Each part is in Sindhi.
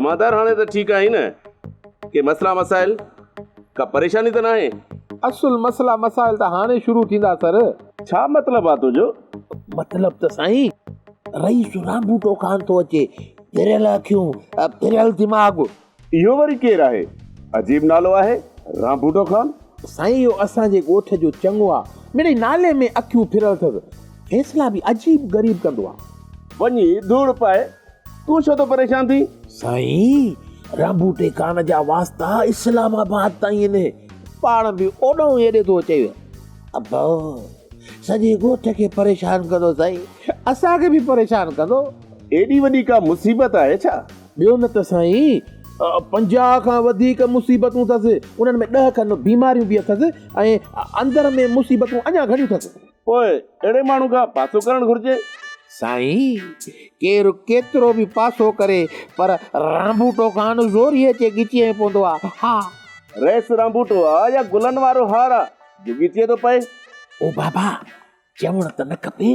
جمعدار هاڻي ته ٺيڪ آهين نه؟ ڪي مسئلا مسائل؟ ڪا پريشاني ته ناهي؟ اصل مسئلا مسائل ته هاڻي شروع ٿيندا سر. ڇا مطلب آ تنهنجو؟ مطلب ته سائين رئيس رانڀوٽو خان ٿو اچي، ڦريل اکيون، ڦريل دماغ. اهو وري ڪير آهي؟ عجيب نالو آهي، رانڀوٽو خان. سائين اهو اسان جي ڳوٺ جو چڱو آ، مڙئي نالي ۾ اکيون ڦريل اٿس، فيصلا به عجيب غريب ڪندو آ. وڃي ڌوڙ پائي، تون ڇو ٿو پريشان ٿين؟ سائين رانڀوٽي خان جا واسطا اسلام آباد تائين آهن، پاڻ به اوڏانهن ايڏي ٿو اچي. ابا سڄي ڳوٺ کي پريشان ڪندو سائين، اسان کي به پريشان ڪندو. ايڏي وڏي ڪا مصيبت آهي ڇا؟ ٻيو نه ته سائين 50 کان وڌيڪ مصيبتون اٿس، انهن ۾ 10 کن بيماريون به اٿس ۽ اندر ۾ مصيبتون اڃا گهڻيون اٿس. پوء اهڙي ماڻهو کان پاسو ڪرڻ گهرجي. سائين ڪير ڪيترو به پاسو ڪري پر رانڀوٽو خان زوريء اچي ڳچيء ۾ پوندو آ. ها. رئيس رانڀوٽو آ يا گلن وارو هار آ جو ڳچيء ٿو پئي. او بابا چوڻ ته نه کپي،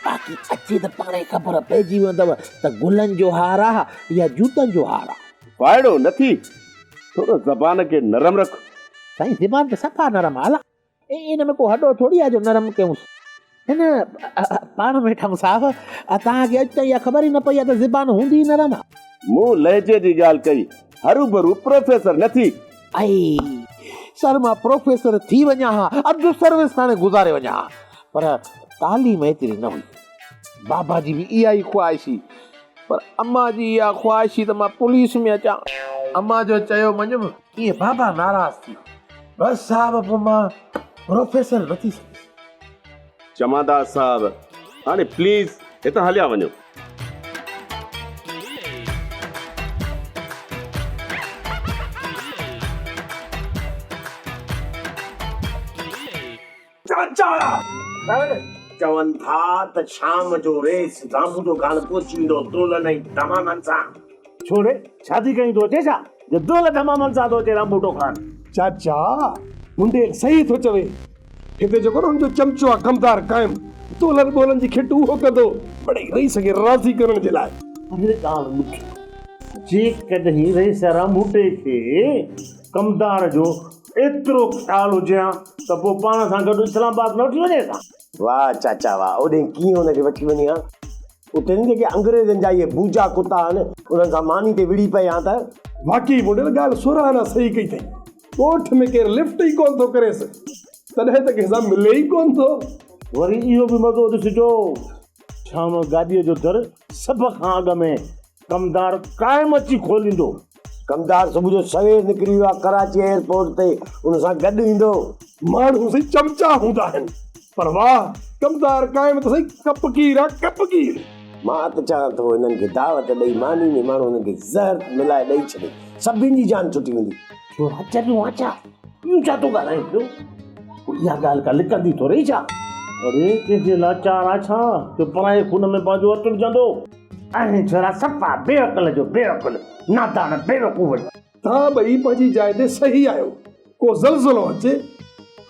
باقي اچي ته پاڻهي خبر پئجي ويندو ته گلن جو هار آ يا جوتن جو هار آ. وائڙو نه ٿي، ٿورو زبان کي نرم رک. سائين زبان ته صفا نرم آ الا، ان ۾ ڪو هڏو ٿوري آ جو نرم ڪيونس. هن پاڻ ۾ ويٺا آهيون صاحب، توهان کي اڄ تائين اها خبر ئي نه پئي آ ته زبان هوندي ئي نرم آ. مون لهجي جي ڳالهه ڪئي، هروڀرو پروفيسر نه ٿي. ائي سر مان پروفيسر ٿي وڃان ها، اڌ سروس هاڻي گذاري وڃان ها، پر تعليم ايتري نه هئي. بابا جي به اها ئي خواهش هئي، پر امان جي اها خواهش هئي ته مان پوليس ۾ اچان. امان جو چيو مڃيم، ائين بابا ناراض ٿي ويو. بس صاحب پوء مان پروفيسر نه ٿي سگهيس. جمعدار صاحب هاڻي پليز هتان هليا وڃو. چاچا! چون ٿا ته شام جو رئيس راموٽو خان پهچي ويندو دولن ۽ دمامن سان. ڇو ري، شادي ڪرڻي ٿو اچي ڇا جو دول دمامن سان ٿو اچي راموٽو خان. چاچا! منڊيل صحيح ٿو چوي. هتي جيڪو نه هن جو چمچو آ ڪمدار قائم، دولن ٻولن جي کٽ اهو ڪندو، مڙئي رئيس کي راضي ڪرڻ جي لاء. پر هڪ ڳالهه ٻڌ، جيڪڏهن رئيس راموٽي کي ڪمدار جو ايترو خيال هجي ها ته پوء پاڻ سان گڏ اسلام آباد نه وٺي وڃيس ها. واهه چاچا واهه، اوڏهين ڪيئن هن کي وٺي وڃي ها. اتي نه جيڪي انگريزن جا اهي بوجا ڪتا آهن، انهن سان ماني تي وڙهي پئي ها ته. واقعي مونڊل ڳالهه سرهانا صحيح ڪئي اٿئي. ڳوٺ ۾ ڪير لفٽ ئي ڪونه ٿو ڪريس، تڏهن ته ڪنهن سان ملي ئي ڪونه ٿو. وري اهو به مزو ڏسجو، شام گاڏيء جو در سڀ کان اڳ ۾ ڪمدار قائم اچي کوليندو. ڪمدار صبح جو سوير نڪري ويو آهي ڪراچي ايئرپورٽ تي، ان سان گڏ ايندو. ماڻهو سائين چمچا هوندا آهن، پر واهه ڪمدار قائم ته سائين ڪپگير آ ڪپگير. مان ته چوان ٿو هنن کي دعوت ڏئي ماني ۾ ماڻهو هنن کي زهر ملائي ڏئي ڇڏي، سڀني جي جان ڇٽي ويندي. ڇورا چريو آن ڇا؟ اهو ڇا ٿو ڳالهائين پيو؟ پوء اها ڳالهه ڪا لڪندي ٿورئي ڇا؟ اڙي ڪنهن جي لاچار آ ڇا جو پرائي خون ۾ پنهنجو هٿ وجهندو؟ آهين ڇورا صفا بي عقل جو بي عقل، نادان بيوقوف. توهان ٻئي پنهنجي جاء تي صحيح آهيو. ڪو زلزلو اچي،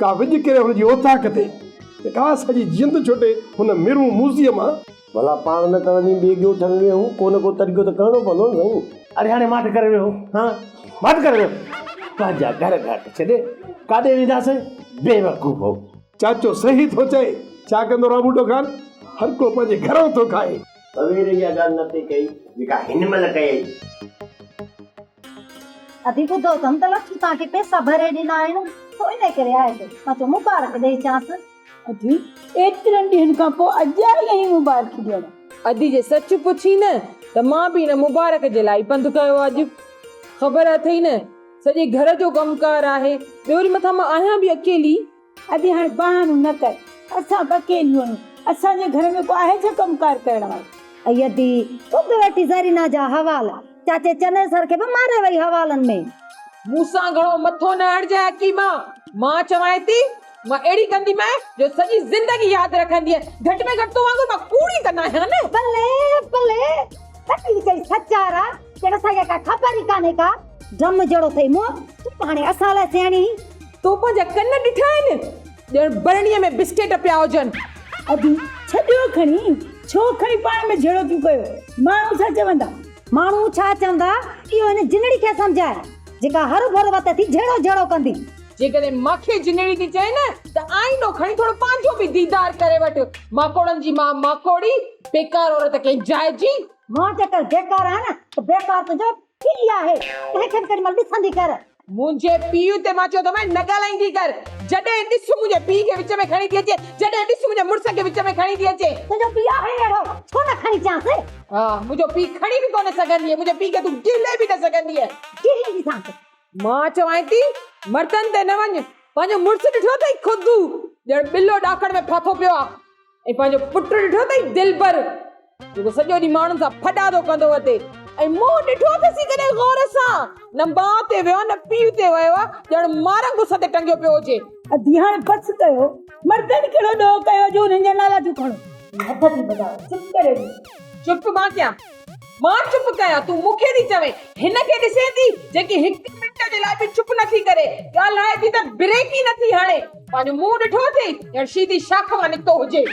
ڪا وڄ ڪري هن جي اوطاق تي ته ڪا سڄي جند ڇٽي هن مرون موذيء مان. ڀلا پاڻ نه ته وڃي ٻئي ڳوٺ ۾ ويهون، ڪو نه ڪو طريقو ته ڪرڻو پوندو نه سائين. اڙي هاڻي ماٺ ڪري ويهو، ها ماٺ ڪري ويهو، پنهنجا گهر گهاٽ ڇڏي ڪاڏي وينداسين، بيوقوفو. چاچو صحيح ٿو چئي، ڇا ڪندو راموٽو خان، هر ڪو پنهنجي گهران ٿو کائي. سوير اها ڳالهه نه پئي ڪئي، جيڪا هن مهل ڪيئي. ادي ٻڌو اٿم ته لڇو توهان کي پئسا ڀري ڏنا آهن، سو انهي ڪري آيس، مان چيو مبارڪ ڏئي اچانس. ادي ايترن ڏينهن کان پوء اڄ آئي آهين مبارڪي ڏيڻ. ادي جي سچ پڇين نه ته مان به ان مبارڪ جي لاء ئي پنڌ ڪيو آ اڄ. خبر اٿئي نه سڄي گهر جو ڪم ڪار آهي، ٻيو وري مٿان مان آهيان به اڪيلي. ادي هاڻي بهانو نه ڪر، اسان به اڪيليون آهيون، اسان جي گهر ۾ ڪو آهي ڇا ڪم ڪار ڪرڻ وارو. ائي ادي تون به ويٺي زرينا جا حوال، چاچي چنيسر کي به ماري وئي حوالن ۾. مون سان گهڻو مٿو نه هڻجانء حڪيما، مان چوانء ٿي مان اهڙي ڪنديمانء جو سڄي زندگي ياد رکندينء، گهٽ ۾ گهٽ تو وانگر مان ڪوڙي ته ناهيان نه. بلي بلي تڪلي چئي سچارا، ڄڻ اسان کي ڪا خبر ئي ڪانهي ڪا. ڊرم جهڙو اٿئي منهن، تون به هاڻي اسان لاء سياڻي. تو پنهنجا ڪن ڏٺا آهن؟ ڄڻ برڻيء ۾ بسڪيٽ پيا هجن. ادي، ڇڏيو کڻي، ڇو کڻي پاڻ ۾ جهيڙو ٿيون ڪيو؟ ماڻهو ڇا چوندا؟ ماڻهو ڇا چوندا، اهو هن جنڙي کي سمجهاء، جيڪا هروڀرو وتي ٿي جهيڙو جهيڙو ڪندي. جيڪڏهن مان کي جنڙي ٿي چئين نه ته آئينو کڻي ٿورو پنهنجو به ديدار ڪري وٺ. ماڪوڙن جي ماء ماڪوڙي، بيڪار عورت ڪنهن جاء جي. مان جيڪر بيڪار آهيان نه ته بيڪار تنهنجو پيء آهي، تنهن کي به ڪيڏي مهل ڏسندي ڪر. منهنجي پيء تي مان چيو اٿم نه ڳالهائيندي ڪر. جڏهن ڏس منهنجي پيء کي وچ ۾ کڻي ٿي اچي، جڏهن ڏس منهنجي مڙس کي وچ ۾ کڻي ٿي اچي. تنهنجو پيء آهي اهڙو، ڇو نه کڻي اچانس؟ ها، منهنجو پيء کڻي به ڪونه سگهندينء، منهنجي پيء کي تون گهلي به نه سگهندينء. گهلينديسانس. مان چوانء ٿي، مردن تي نه وڃ، پنهنجو مڙس ڏٺو اٿئي خودو، ڄڻ ٻلو ڏاڪڻ ۾ ڦاٿو پيو آ. ۽ پنهنجو پٽ ڏٺو اٿئي دلبر، جيڪو سڄو ڏينهن ماڻهن سان ڦڏا ٿو ڪندو وتي ۽ منهن ڏٺو اٿس ئي ڪڏهن غور سان، نه ماء تي ويو آ نه پيء تي ويو آ، ڄڻ مارنگ اس تي ٽنگيو پيو هجي. ادي هاڻي بس ڪيو، مردن ڪهڙو ڏوهه ڪيو جو انهن جا نالا ٿيون کڻو. هٿ ٿي ٻڌايو، چپ ڪري ويهه. چپ مان ڪيان؟ مان چپ ڪيان، تون مون کي ٿي چوين، هن کي ڏسين ٿي، جيڪي هڪ منٽ جي لاء به چپ نه ٿي ڪري، ڳالهائي ٿي ته بريڪ ئي نه ٿي هڻي، پنهنجو منهن ڏٺو اٿئي، ڄڻ شيدي شاخ مان نڪتو هجي.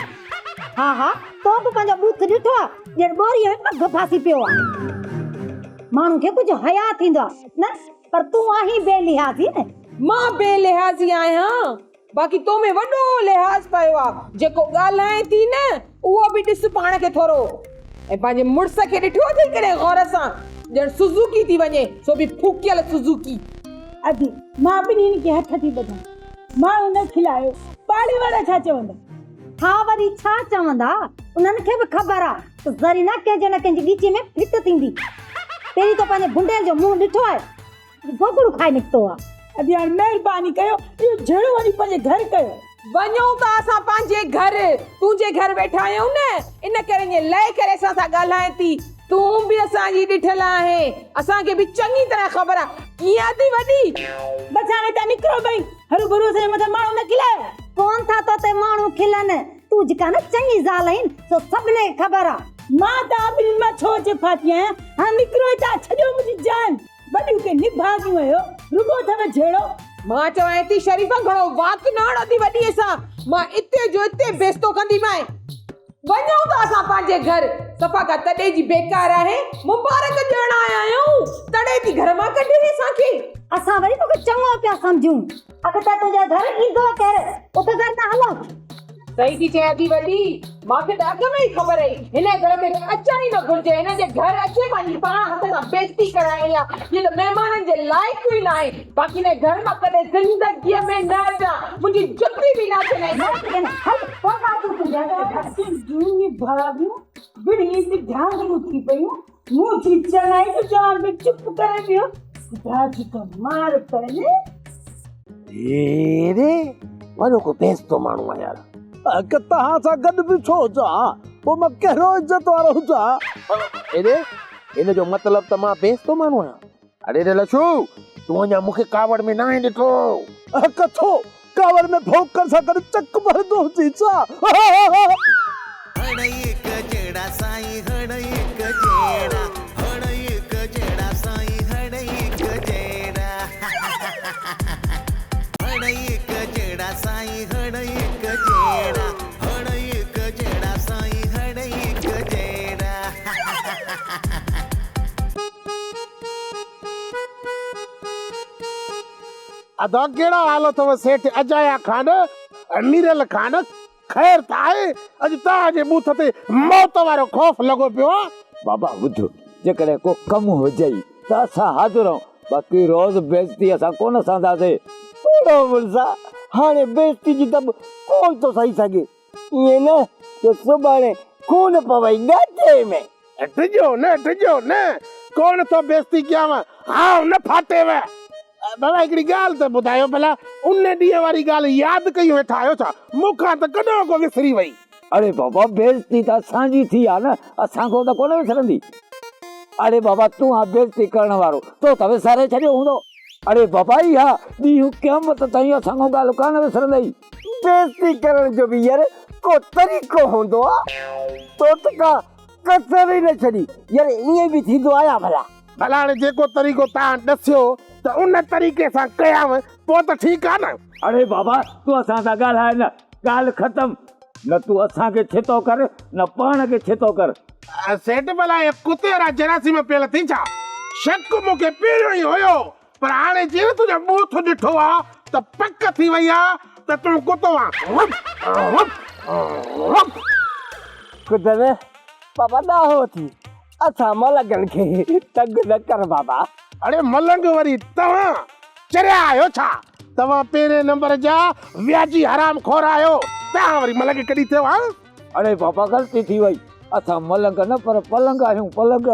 ها ها، تو به پنهنجو ٻوٿ ڏٺو آ، ڄڻ ٻوريء ۾ پگهه ڦاسي پيو آ. ماڻهن کي ڪجهه حياء ٿيندو آ نه، پر تون آهين بي لحاظي نه. مان بي لحاظي آهيان؟ باقي تو ۾ وڏو لحاظ پيو آ، جيڪو ڳالهائين ٿي نه اهو به ڏس پاڻ کي ٿورو. ۽ پنهنجي مڙس کي ڏٺو اٿئي ڪڏهن غور سان، ڄڻ سوزوڪي ٿي وڃي، سو به ڦوڪيل سوزوڪي. ادي، مان ٻنهين کي هٿ ٿي ٻڌان، ماڻهو نه کلايو، پاڙي وارا ڇا چوندا؟ ها وري ڇا چوندا، انهن کي به خبر آ ته زرينا ڪنهن جي نه ڪنهن جي ڳچيء ۾ فٽ ٿيندي. پهرين تو پنهنجي ڀنڊيل جو منهن ڏٺو آهي؟ گوگڙو کائي نڪتو آ. ادي هاڻ مهرباني ڪيو اهو جهيڙو وڃي پنهنجي گهر ڪيو. وڃون ٿا اسان پنهنجي گهر، تنهنجي گهر ويٺا آهيون نه ان ڪري ائين لئي ڪري اسان سان ڳالهائين ٿي. تون به اسان جي ڏٺل آهين، اسان کي به چڱي طرح خبر آ. ڪيئن ادي وڏي؟ بس هاڻي هتان نڪرو ٻئي، هروڀرو اسان جي مٿان ماڻهو نه کلايو. ڪونه ٿا تو تي ماڻهو کلن، تون جيڪا نه چڱي زال آهين سو سڀني کي خبر آ. مان توهان ٻنهين مان ڇو اچي ڦاٿي آهيان، هاڻ نڪرو هتان، ڇڏيو منهنجي جان. وڏيون ڪي نڀاڳيون آهيو، رڳو اٿو جهيڙو. مان چوانء ٿي شريفا گهڻو وات نه هڻ ادي وڏيء سان، مان اتي جو اتي بيستو ڪنديمانء. وڃون ٿا اسان پنهنجي گهر، صفا ڪا تڏي جي بيڪار آهي، مبارڪ ڏيڻ آيا آهيون، تڙي ٿي گهر مان ڪڍي اسان کي. اسان وري توکي چڱو پيا سمجهون. اڳتي تنهنجي گهر ايندو ڪير، اٿ گهر نه هلون. صحيح ٿي چئين ادي وڏي، مان کي ته اڳ ۾ ئي خبر هئي، هن جي گهر ۾ ته اچڻ ئي نه گهرجي، هن جي گهر اچي پنهنجي پاڻ هٿ سان بيعزتي ڪرائڻي آ، هيء ته مهمانن جي لائق ئي ناهي، باقي هن جي گهر مان ڪڏهن زندگيء ۾ نه اچان، منهنجي جتي به نه اچي هن جي گهر. هل پوء مان تون تنهنجي گهر. تنهنجون نڀاڳيون ٻنهي به ڍانگريون ٿي پيون، مون ٿي چڱائي جو چوان پئي چپ ڪري ويهو، خدا جي ته مار پئي. اڙي وڏو ڪو بيستو ماڻهو آهي يار. اڪ توهان سان گڏ به ڇو هجان پوء مان ڪهڙو عزت وارو هجان. اڙي ان جو مطلب ته مان بيستو ماڻهو آهيان. اڙي ري لشو تون اڃا مون کي ڪاوڙ ۾ ناهين ڏٺو. اڪ ڇو ڪاوڙ ۾ ڀونڪر سان گڏ چڪ به هڻندو هجين ڇا. هڙئي هڪ جهڙا سائين هڙئي هڪ جهڙا هڙئي هڪ جهڙا سائين هڙئي هڪ جهڙا هڙئي هڪ جهڙا سائين هڙئي هڪ جهڙا هڙئي هڪ جهڙا سائين هڙئي هڪ جهڙا. ادا ڪهڙا حال اٿو سيٺ اجايا خان ۽ ميرل خان خير ته آهي اڄ توهان جي ٻوٿ تي موت وارو خوف لڳو پيو آ. بابا ٻڌ جيڪڏهن ڪو ڪم هجئي ته اسان حاضر آهيون باقي روز بيعزتي اسان ڪونه سهنداسين. اڙو مڙسا هاڻي بيعزتي جي دٻ ڪونه ٿو سهي سگهي ائين نه جو سڀاڻي خون پوئي ڳاٽي ۾. ڊڄو نه ڊڄو نه ڪونه ٿو بيعزتي ڪيانو هانء نه ڦاٽيو. بابا هڪڙي ڳالهه ته ٻڌايو ڀلا ان ڏينهن واري ڳالهه ياد ڪيون ويٺا آهيو ڇا؟ مون کان ته ڪڏهوڪو وسري وئي. اڙي بابا بيعزتي ته اسان جي ٿي آ نه اسان کان ته ڪونه وسرندي. اڙي بابا تون آ بيعزتي ڪرڻ وارو تو ته وساري ڇڏيو هوندو. اڙي بابا اها ڏينهن قيامت تائين اسان کان ڳالهه ڪانه وسرندئي. بيعزتي ڪرڻ جو به يار ڪو طريقو هوندو آ. تو ته ڪا ڪسر ئي نه ڇڏي. يار ائين به ٿيندو آ يا ڀلا؟ ڀلا هاڻي جيڪو طريقو توهان ڏسيو ته ان طريقي سان ڪيانء پوء ته ٺيڪ آ نه. اڙي بابا تون اسان سان ڳالهاء نه ڳالهه ختم. نه تون اسان کي ڇتو ڪر، نه پاڻ کي ڇتو ڪر. سيٺ ڀلا اهي ڪتي وارا جراثيم پيل اٿئي ڇا؟ شڪ مون کي پهريون ئي هيو، پر هاڻي جيئن تنهنجو ٻوٿ ڏٺو آ ته پڪ ٿي وئي آ ته تون ڪتو آن. ڪتل، بابا ڏاهو ٿي، اسان ملنگن کي تنگ نه ڪر بابا. اڙي ملنگ وري توهان چريا آهيو ڇا؟ توهان پهرين نمبر جا وياجي حرام خور آهيو، توهان وري ملنگ ڪڏهن ٿيو ها؟ اڙي بابا غلطي ٿي وئي، اسان ملنگ نه پر پلنگ آهيون پلنگ.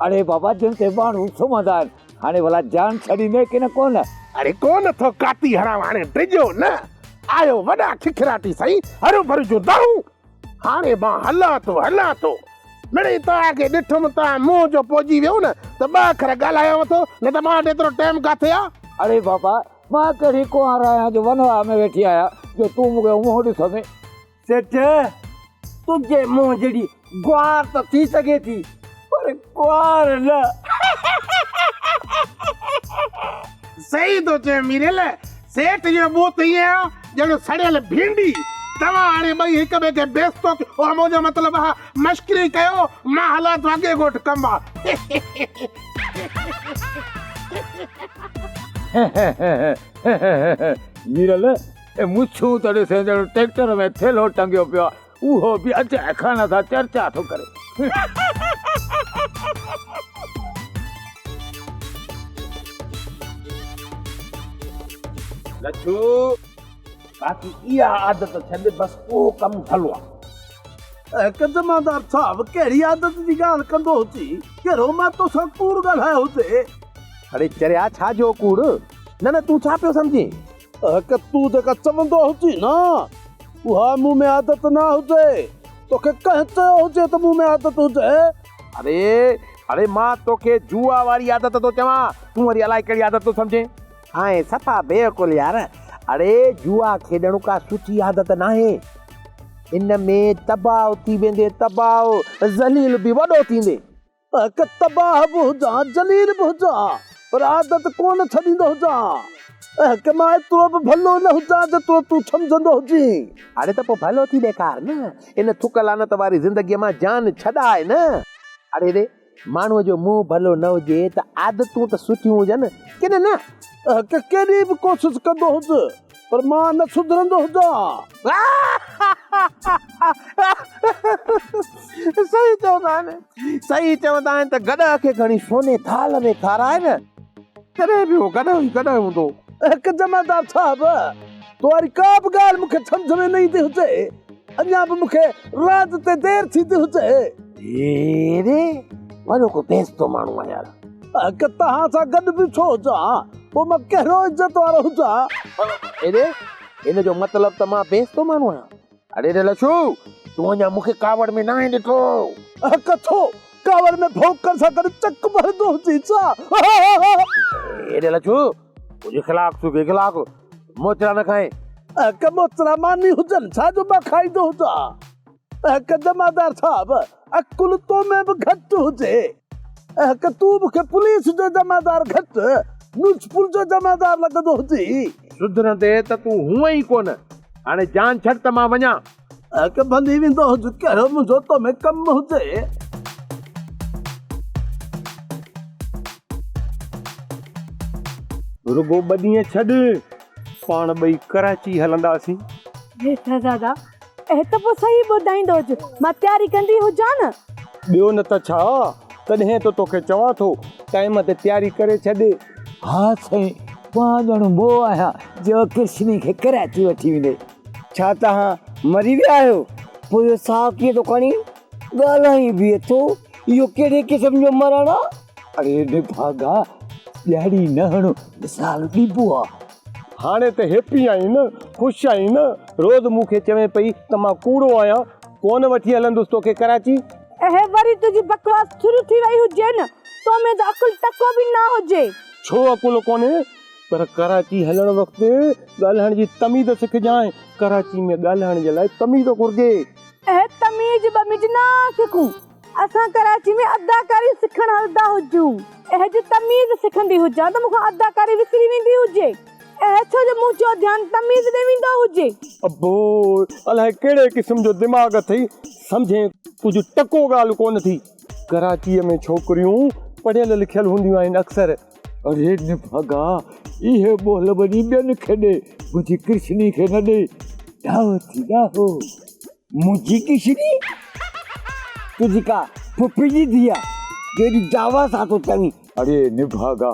اڙي بابا جن تي ماڻهو سمهندا آهن، هاڻي ڀلا جان ڇڏيندين ڪي نه ڪونه؟ اڙي ڪونه ٿو ڪاتي هڻان هاڻي ڊڄو نه، آيو وڏا ککراٽي سائين هروڀرو جون دانهون. هاڻي مان هلان ٿو هلان ٿو. مڙئي توهان کي ڏٺم توهان منهن جو پوڄي ويو نه ته ٻه اکر ڳالهايانو ٿو نه ته مان وٽ ايترو ٽيم ڪاٿي آ. اڙي بابا مان ڪهڙي ڪنوار آهيان جو ونواهه ۾ ويٺي آهيان جو تون مون کي منهن ڏسندين. سيٺ تنهنجي منهن جهڙي گوار ته ٿي سگهي ٿي پر ڪنوار نه. صحيح ٿو چئين ميرل، سيٺ جو ٻوٿ ائين آ ڄڻ سڙيل ڀينڊي. توهان هاڻي ٻئي هڪ ٻئي کي بيستو ڪيو، منهنجو مطلب آ مشڪري ڪيو، مان هلان ٿو اڳي ڳوٺ ڪم آ. ميرل، اي مڇون ته ڏسين ڄڻ ٽريڪٽر ۾ ٿيلهو ٽنگيو پيو آ، اهو به اجائي خان سان چرچا ٿو ڪري. لڇو، باقي اها عادت ڇڏ بس اهو ڪم ڀلو آ. هڪ جمعدار صاحب ڪهڙي عادت جي ڳالهه ڪندو هجي، ڪهڙو مان توسان ڪوڙ ڳالهايو هجي. اڙي چريا ڇا جو ڪوڙ؟ نه نه تون ڇا پيو سمجهين؟ هڪ تون جيڪا چوندو هجين نه اها مون ۾ عادت نه هجي. توکي ڪنهن چيو هجي ته مون ۾ عادت هجي؟ اڙي اڙي مان توکي جوا واري عادت ٿو چوان، تون وري الائي ڪهڙي عادت ٿو سمجهين. هانء صفا بيعقل يار، اڙي جوا کيڏڻ ڪا سٺي عادت ناهي، ان ۾ تباهه ٿي ويندين تباهه، ذليل به وڏو ٿيندين. هڪ تباهه به هجان، ذليل به هجان، پر عادت ڪونه ڇڏيندو هجان. هڪ مان ايترو به ڀلو نه هجان جيترو تون سمجهندو هجين. اڙي ته پوء ڀلو ٿي ڏيکار نه، ان ٿڪ لعنت واري زندگيء مان جان ڇڏاء نه. اڙي ري، ماڻهوء جو منهن ڀلو نه هجي ته عادتون ته سٺيون هجن ڪين نه؟ هڪ ڪيڏي به ڪوشش ڪندو هج پر مان نه سڌرندو هجان. صحيح چوندا آهن، صحيح چوندا آهن ته گڏهه کي کڻي سوني ٿالهه ۾ کارائي نه تڏهن به اهو گڏهه ئي گڏهه هوندو. هڪ جمعدار صاحب، تو واري ڪا به ڳالهه مون کي سمجهه ۾ نه ايندي هجي، اڃا به مون کي راند تي دير ٿيندي هجي. ري وڏو ڪو بيستو ماڻهو آهي يار. هڪ توهان سان گڏ بيٺو هجان پوء مان ڪهڙو عزت وارو هجان. اڙي ان جو مطلب ته مان بيستو ماڻهو آهيان. اڙي ري لڇو تون اڃا مون کي ڪاوڙ ۾ ناهي ڏٺو. هڪ ڇو ڪاوڙ ۾ ڀونڪڻ سان گڏ چڪ به هڻندو هجين ڇا؟ اڙي لڇو تنهنجي اخلاق سوکي اخلاق موچڙا نه کائين. هڪ موچڙا ماني هجن ڇا جو مان کائيندو هجان. هڪ جمعدار صاحب، عقل تو ۾ به گهٽ هجي. هڪ تون مون کي پوليس جو جمعدار گهٽ، ميونسپل جو جمعدار لڳندو هجين. سڌرندي ته تون هونئن ئي ڪونه. هاڻي جان ڇڏ ته مان وڃان. هڪ ڀلي ويندو هج، ڪهڙو منهنجو تو ۾ ڪم هجي. رڳو ٻه ڏينهن ڇڏ، پاڻ ٻئي ڪراچي هلنداسين. هي شهزادا، اهي ته پوء صحيح ٻڌائيندو هج، مان تياري ڪندي هجان نه. ٻيو نه ته ڇا، تڏهن ته توکي چوان ٿو، ٽائيم تي تياري ڪري ڇڏ. ها سائين، مان ڄڻ موهه آهيان جو ڪرشني کي ڪراچي وٺي ويندي. ڇا توهان مري ويا آهيو؟ پوء اهو ساهه ڪيئن ٿو کڻي؟ ڳالهائين به اٿو، اهو ڪهڙي قسم جو مرڻ آ؟ اڙي نڀاڳا، ڄاڙي نه هڻ، مثال ڏبو آ. هاڻي ته هيپي آهين نه، خوش آهين نه؟ روز مون کي چوين پئي ته مان ڪوڙو آهيان، ڪونه وٺي هلندس توکي ڪراچي. اهي وري تنهنجي بڪواس شروع ٿي وئي هجي نه، تو ۾ ته عقل ٽڪو به نه هجي. ڇو عقل ڪونهي؟ پر ڪراچي هلڻ وقت ڳالهائڻ جي تميز سکجانء، ڪراچي ۾ ڳالهائڻ جي لاء تميز گهرجي. اهي تميز ٻميز نه سکون، اسان ڪراچي ۾ اداڪاري سکڻ هلندا هجون. اهي جي تميز سکندي هجان ته مون کان اداڪاري وسري ويندي هجي. اهي ڇو جو منهنجو ڌيان تميز ڏي ويندو هجي. ابو، الائي ڪهڙي قسم جو دماغ اٿئي، سمجهين ڪجهه ٽڪو ڳالهه ڪونه ٿي. ڪراچيء ۾ ڇوڪريون پڙهيل لکيل هونديون آهن اڪثر. اڙي نڀاڳا، اهي ٻول وڃي ٻين کي ڏي، منهنجي ڪرشني کي نه ڏي. ڏاهو ٿي ڏاهو. منهنجي ڪرشني؟ تنهنجي ڪا پڦي جي ڌيء آ، جو ايڏي دعويٰ سان ٿو چوين. اڙي نڀاڳا،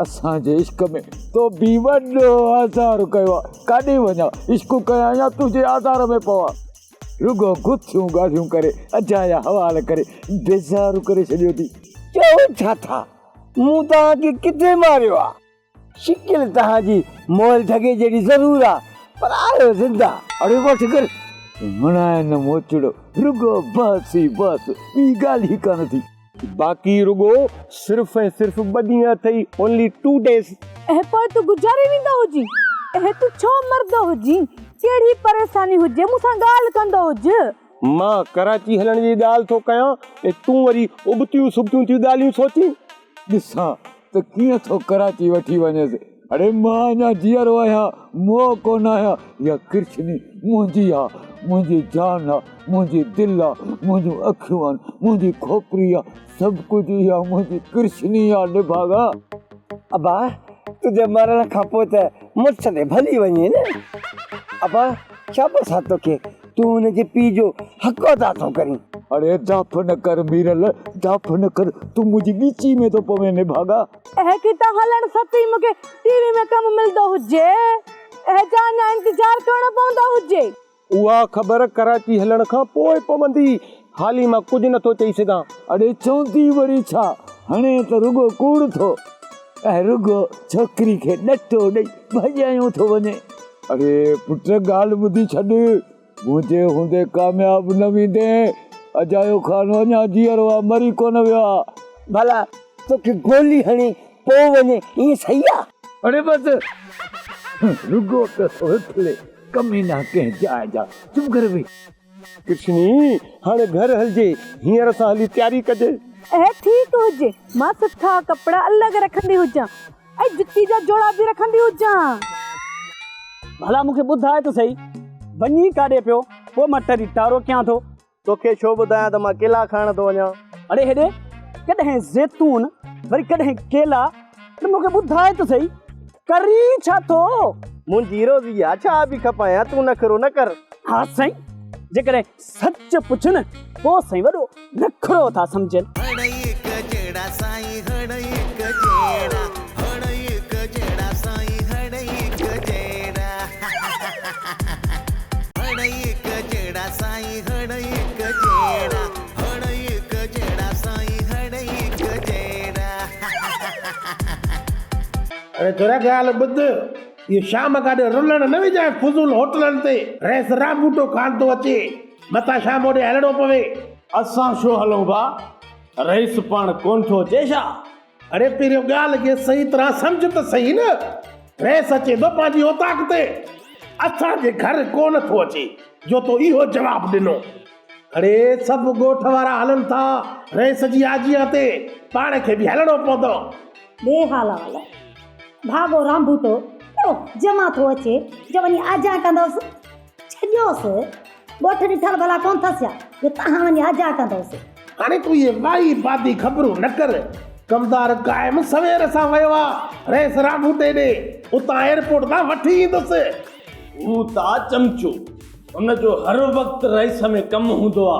اسان جي عشق ۾ تو به وڏو آزار ڪيو آ. ڪاڏي وڃان، عشق ڪيان يا تنهنجي آزار ۾ پوان؟ رڳو گٿيون ڳالهيون ڪري، اجايا حوال ڪري، بيزار ڪري ڇڏيو ٿي. چئو ڇا ٿا؟ مون توهان کي ڪٿي ماريو آ؟ شڪل توهان جي مئل ڍڳي جهڙي ضرور آ، پر آهيو زنده. اڙي وٺ ڪر، هڻانء نه موچڙو، رڳو بحث ئي بحث، ٻي ڳالهه ئي ڪانه ٿي. باقي رڳو صرف ۽ صرف ٻه ڏينهن اٿئي، Only two days. اهي پوء تون گذاري ويندو هجين. اهي تون ڇو مردو هجين؟ ڪهڙي پريشاني هجي مون سان ڳالهه ڪندو هج. مان ڪراچي هلڻ جي ڳالهه ٿو ڪيان ۽ تون وري ابتيون سبتيون ٿيون ڳالهيون سوچين. ڏسان ته ڪيئن ٿو ڪراچي وٺي وڃيس. اڙي مان اڃا جيئرو آهيان، مئو ڪونه آهيان. اها ڪرشني منهنجي آ، منهنجي جان آ، منهنجي دل آ، منهنجون اکيون آهن، منهنجي کوپري آ، سڀ ڪجهه اها منهنجي ڪرشني آ نڀاڳا. ابا، تنهنجي مرڻ کان پوء ته مڙس تي ڀلي وڃي نه. ابا، شابس آ توکي، تون هن جي پيء جو حق ادا ٿو ڪرين. اڙي داڦ نه ڪر ميرل، داڦ نه ڪر، تون منهنجي ڳچي ۾ ٿو پوين نڀاڳا. اهي ڪتا هلڻ ست ئي مونکي ٽي وي ۾ ڪم ملندو هجي، اهي جا اڃا انتظار ڪرڻو پوندو هجي. اها خبر ڪراچي هلڻ کان پوء پوندي، حالي مان ڪجهه نٿو چئي سگهان. اڙي چوندي وري ڇا، هڻين ته رڳو ڪوڙ ٿو. ۽ رڳو ڇوڪري کي ڏٽو ڏئي ڀڄايو ٿو وڃي. اڙي پٽ ڳالهه ٻڌي ڇڏ، منهنجي هوندي ڪامياب نه ويندين، اجايو خان اڃا جيئرو آ، مري ڪونه ويو آ. ڀلا توکي گولي هڻي پوء وڃي ائين صحيح آ؟ اڙي بس رڳو پيو ٿو وڦلي، ڪمينا ڪنهن جاء جا، چپ ڪري ويهه. ڪرشني، هاڻي گهر هلجي، هينئر سان هلي تياري ڪجي. اهي ٺيڪ هجي، مان سٺا ڪپڙا الڳ رکندي هجان ۽ جتي جا جوڙا به رکندي هجان. ڀلا مون کي ٻڌاء ته سهي، وڃين ڪاڏي پيو؟ پوء مان ٽري ٽارو ڪيان ٿو. توکي ڇو ٻڌايان ته مان ڪيلا کائڻ ٿو وڃان. اڙي هيڏي، ڪڏهن زيتون، وري ڪڏهن ڪيلا، اڙي مون کي ٻڌاء ته سهي، ڪرين ڇا ٿو؟ منهنجي روزي آ، ڇا به کپايان، تون نخرو نه ڪر. ها سائين، جيڪڏهن سچ پڇ نه، پوء سائين وڏو نخرو ٿا سمجهن. هڙئي هڪ جهڙا سائين هڙئي هڪ جهڙا هڙئي هڪ جهڙا سائين هڙئي هڪ جهڙا هڙئي هڪ جهڙا سائين هڙئي هڪ جهڙا هڙئي هڪ جهڙا سائين هڙئي هڪ جهڙا. اڙي ٿورا ڳالهه ٻڌ، اهو شام ڪاڏي رلڻ نه وجهانء فضول هوٽلن تي، رئيس رانڀوٽو خان ٿو اچي، متان شام هوڏي هلڻو پوي. اسان ڇو هلون ڀا، رئيس پاڻ ڪونه ٿو اچي ڇا؟ اڙي پهريون ڳالهه کي صحيح طرح سمجهه ته سهي نه، رئيس اچي ٿو پنهنجي اوطاق تي، اسان جي گهر ڪونه ٿو اچي جو تو اهو جواب ڏنو. اڙي سڀ ڳوٺ وارا هلن ٿا رئيس جي آجيان تي، پاڻ کي به هلڻو پوندو. ڏي حال احوال. ڀاڳو رانڀوٽو ڪهڙو جمع ٿو اچي جو وڃي آجيان ڪندوس. ڇڏيوس. ڳوٺ ڏٺل ڀلا ڪونه ٿس يا جو تهان وڃي آجيان ڪندوس. هاڻي تون اهي وائي بادي خبرون نه ڪر. ڪمدار قائم سوير سان ويو آ رئيس رانڀوٽي ڏي. اتان ايئرپورٽ تان وٺي ايندس. هو ته آ چمچو. ان جو هر وقت رئيس ۾ ڪم هوندو آ.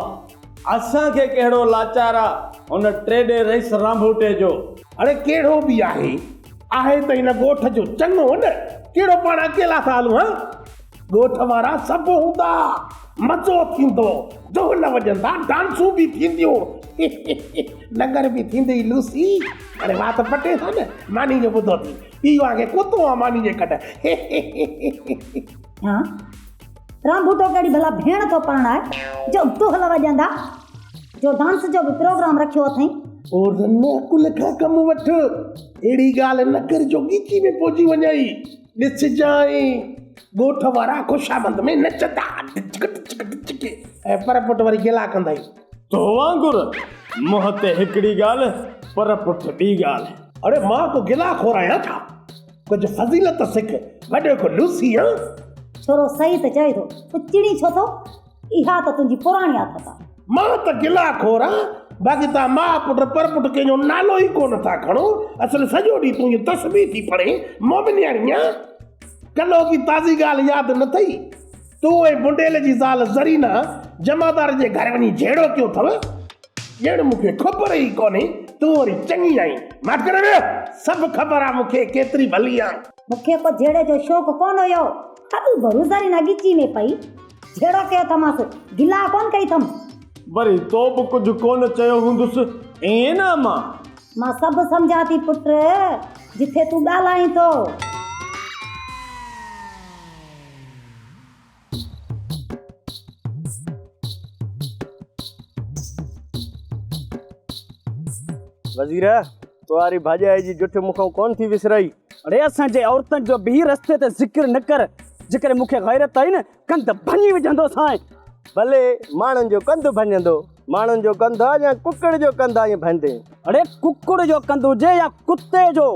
اسان کي ڪهڙو لاچار آ ان ٽيڏي رئيس رانڀوٽي جو. اڙي ڪهڙو به آهي، آهي ته هن ڳوٺ جو چڱو نه، ڪهڙو پاڻ اڪيلا ٿا هلون هان؟ ڳوٺ وارا سڀ هوندا، مزو ٿيندو، دهل وڄندا، ڊانسون به ٿينديون، لنگر به ٿيندئي لوسي، هاڻي وات پٽي ٿا نه، ماني جو ٻڌو ٿي، پيء وانگي ڪتو آ ماني جي ڪڍ. ها رانڀوٽو ڪهڙي ڀلا ڀيڻ ٿو پرڻائي جو دهل وڄندا، جو ڊانس جو به پروگرام رکيو اٿئين. او رن عقل کان ڪم وٺ، اهڙي ڳالهه نه ڪر جو ڳچي ۾ پهچي وڃئي. ڏسجانء ڳوٺ وارا خوشامند ۾ نچندا ڊچڪ ڊچڪ ڊچڪ ۽ پر پٽ وري گلا ڪندائي. تو وانگر منهن تي هڪڙي ڳالهه پر پٺ ٻي ڳالهه. اڙي مان ڪو گلا خور آهيان ڇا؟ ڪجهه فضيلت سک. وڏو ڪو لوسي آن. ڇورو صحيح ته چوي ٿو، تون چڙين ڇو ٿو؟ اها ته تنهنجي پراڻي عادت آ. مان ته گلا خور آن، باقي توهان ماء پٽ پر پٽ ڪنهن جو نالو ئي ڪونه ٿا کڻو. اصل سڄو ڏينهن تون اهي تسبيح ٿي پڙهين، مومنياڻي آن. ڪلهوڪي تازي ڳالهه ياد نه ٿئي؟ تون ۽ بنڊيل جي زال زرينا جمعدار جي گهر وڃي جهيڙو ڪيو اٿو. ڄڻ مون کي خبر ئي ڪونهي، تون وري چڱي آهين. ماٺ ڪري ويهه، سڀ خبر آ مون کي ڪيتري ڀلي آن. مون کي ڪو جهيڙي جو شوق ڪونه هيو. هروڀرو زرينا ڳچي ۾ پئي جهيڙو ڪيو اٿمانس، گلا ڪونه ڪئي اٿم. وري تو به ڪجهه ڪونه چيو هوندس، ائين نه امان؟ مان سڀ سمجهان ٿي پٽ، جٿي تون ڳالهائين ٿو. وزير، تو واري ڀاڄائي جي جٺ مون کان ڪونه ٿي وسرائي. اڙي اسان جي عورتن جو به رستي تي ذڪر نه ڪر، جيڪڏهن مون کي غيرت آئي نه ڪنڌ ڀڃي وجهندوسانء. ڀلي ماڻهن جو ڪنڌ ڀڃندو، ماڻهن جو ڪنڌ آ يا ڪڪڙ جو ڪنڌ آ ائين ڀڃندين. اڙي ڪڪڙ جو ڪنڌ هجي يا ڪتي جو،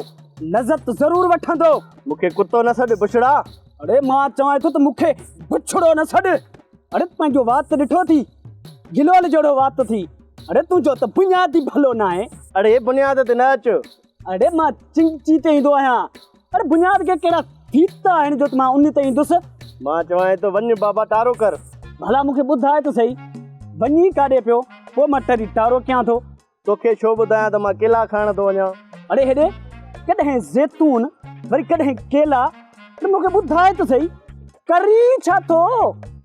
لذت ضرور وٺندو. مون کي ڪتو نه سڏ بڇڙا. اڙي مان چوانء ٿو ته مون کي بڇڙو نه سڏ. اڙي پنهنجو وات ڏٺو ٿي، گلول جهڙو وات ٿي. اڙي تنهنجو ته بنياد ئي ڀلو ناهي. اڙي بنياد تي نه اچ. اڙي مان چنگچي تي ايندو آهيان. اڙي بنياد کي ڪهڙا ڦيتا آهن جو ته مان ان تي ايندس. مان چوانء ٿو وڃ بابا ٽارو ڪر. ڀلا مون کي ٻڌاء ته سهي، وڃي ڪاڏي پيو، پوء مان ٽري ٽارو ڪيان ٿو. توکي ڇو ٻڌايان ته مان ڪيلا کائڻ ٿو وڃان. اڙي هيڏي ڪڏهن زيتون وري ڪڏهن ڪيلا، اڙي مون کي ٻڌاء ته سهي ڪرين ڇا ٿو؟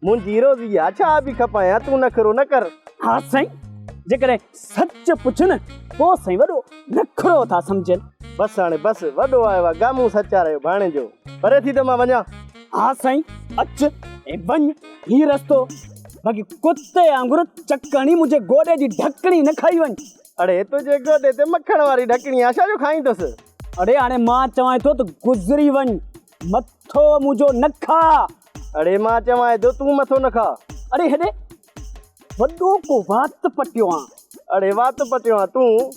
منهنجي روزي آ ڇا به کپايان تون نخرو نه ڪر. ها سائين جيڪڏهن سچ پڇ نه پوء سائين وڏو نخرو ٿا سمجهن. بس هاڻي بس وڏو آيو آ گامون سچارايو ڀاڻيجو پري ٿي ته مان وڃان. ها سائين اچ ۽ وڃ هي رستو باقي ڪتي وانگر چڪ هڻي منهنجي گوڏي جي ڍڪڻي نه کائي وڃ. اڙي تنهنجي گوڏي تي مکڻ واري ڍڪڻي آ ڇا جو کائيندس. اڙي هاڻي مان چوانء ٿو ته گذري وڃ مٿو منهنجو نه کاء. اڙي مان چوانء ٿو تون مٿو نه کاء. اڙي هيڏي وڏو ڪو وات پٽيو آن. اڙي وات پٽيو آن تون.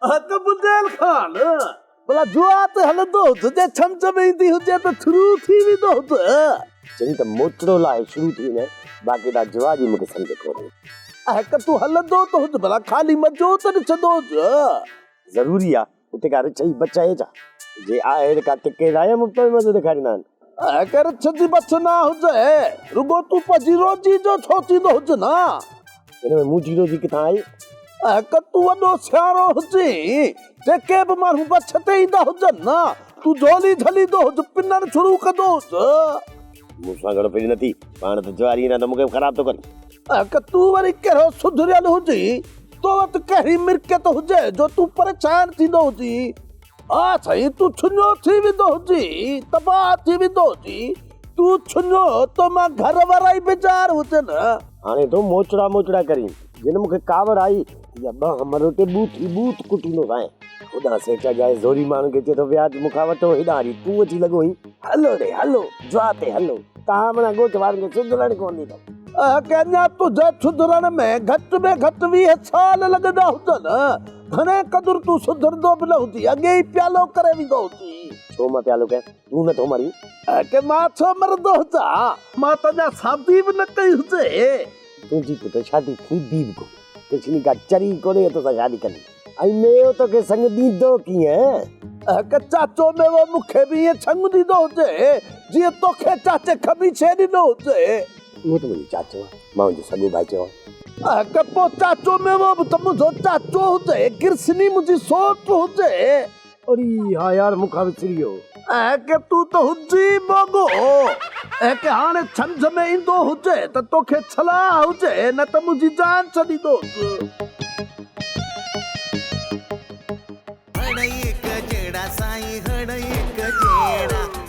اهت ٻڌيل خان، ڀلا جوا تي هلندو هج، جي ڇمچ ۾ ايندي هجي ته ٿرو ٿي ويندو هج. چئي ته موچڙو لاهي شروع ٿي وڃي، باقي دا جوا جي مونکي سمجهه ڪونهي. اهڪ تون هلندو ته هج، ڀلا خالي مزو ته ڏسندو هج. ضروري آ اتي ڪا رڇ ئي بچ آهي ڇا؟ جي آهي ته ڪا ٽڪي لاء يا مفت ۾ مزو ڏيکاريندا آهن. اهڪ رڇ جي بڇ نه هجي، رڳو تون پنهنجي روزي جو سوچيندو هج نه. ان ۾ منهنجي روزي ڪٿان آئي؟ اهڪ تون وڏو سياڻو هجين، جيڪي به ماڻهو بڇ تي ايندا هجن نه، تون جهولي جهليندو هج، پنڻ شروع ڪندو هج. مون سان گهڻو ڦري نه ٿي، پاڻ ته جواري ايندا ته مون کي به خراب ٿو ڪرين. اهڪ تون وري ڪهڙو سڌريل هجين، تو وٽ ڪهڙي ملڪيت هجي جو تون پريشان ٿيندو هجين. ها سائين تون ڇڃو ٿي ويندو هجين، تباهه ٿي ويندو هجين، تون ڇڃو تو مان گهر وارا ئي بيزار هجن. هاڻي تون موچڙا موچڙا ڪرين، جن مون کي ڪاوڙ آئي يا ٻه مروٽي ٻوٿ ئي ٻوٿ ڪٽيندوسانء. هوڏانهن سيٺ اجائي زوري ماڻهن کي چئي ٿو وياج مون کان وٺو، هيڏانهن وري تون اچي لڳو آهين. هلو ڙي هلو، جوا تي هلو، تان مڙان ڳوٺ وارن کي سڌرڻ ڪونه ڏيندم. اهڪ اڃا تنهنجي سڌرڻ ۾ گهٽ ۾ گهٽ 20 سال لڳندا هجن. گهڻي قدر تون سڌرندو به نه هجين، اڳي ئي پيالو ڪري ويندو هجين. ڇو مان پيالو ڪيان؟ تون نه ٿو مرين؟ اهڪ مان ڇو مرندو هجان؟ مان ته اڃا شادي به نه ڪئي هجي. تنهنجي پٽ شادي ٿيندي به ڪونه. ڪرشني ڪا چري ڪونهي جو توسان شادي ڪندي. ۽ ميوو توکي سڱ ڏيندو ڪيئن؟ اهڪ چاچو ميوو مون کي به ائين ڇڱ ڏيندو هجي، جيئن توکي چاچي کميڇي ڏنو هجي. اهو ته منهنجو چاچو آهي، مان ان جو سڳو ڀائي چوان. اهڪ پوء چاچو ميوو به ته منهنجو چاچو هجي، ڪرشني منهنجي سوٽ هجي. اڙي ها يار مون کان وسري ويو. اهڪ تون ته هجين موڳو. اهڪ هاڻي سمجهه ۾ ايندو هجي ته توکي ڇلاء هجي، نه ته منهنجي جان ڇڏيندوس. هڙئي هڪ جهڙا سائين هڙئي هڪ جهڙا.